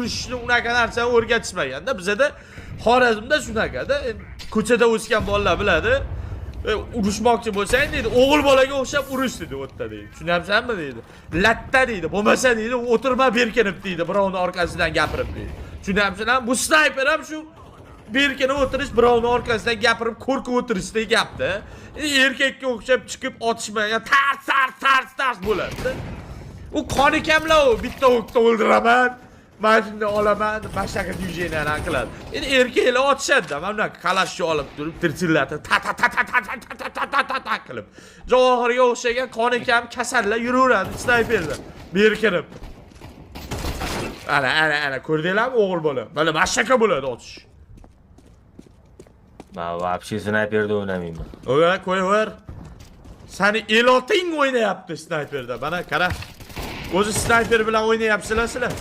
Urushishni, unaqa narsani o'rgatishmaganda. Bizada, Xorazmda shunaqada. Endi ko'chada o'sgan bolalar biladi. Urushmoqchi bo'lsang, deydi, o'g'il bolaga o'xshab urush, deydi, u yerda, deydi. Tushunyapsanmi, deydi. Latta, deydi, bo'lmasa, deydi, o'tirma berkinib, deydi, birovni orqasidan gapirib, deydi. Tushunyapsizlar? Bu snayper ham shu berkinib o'tirish, birovni orqasidan gapirib, qo'rqib o'tirishdek gapda. Erkakka o'xshab chiqib otishmagan, tars tars tars tars bo'ladi. U qoni kamlar, u bitta o'qda o'ldiraman, mana shunday olaman, mana shunaqa движения larni qiladi. Endi erkaklar otishadi-da, mana bunaqa kalashni olib turib, tirsillatib, ta ta ta ta ta ta ta ta ta ta ta ta qilib. Javohirga o'xshagan qoni kam kasallar yuraveradi snayperda berkinib. Ana, ana, ana, ko'rdinglarmi, o'g'il bola? Mana shunaqa bo'ladi otish. Man вообще snayperda o'ynamayman. O'g'il, qo'yaver. Sani eloting o'ynayapti snayperda. Mana qara. O'zi snayper bilan o'ynayapsizlar sizlar.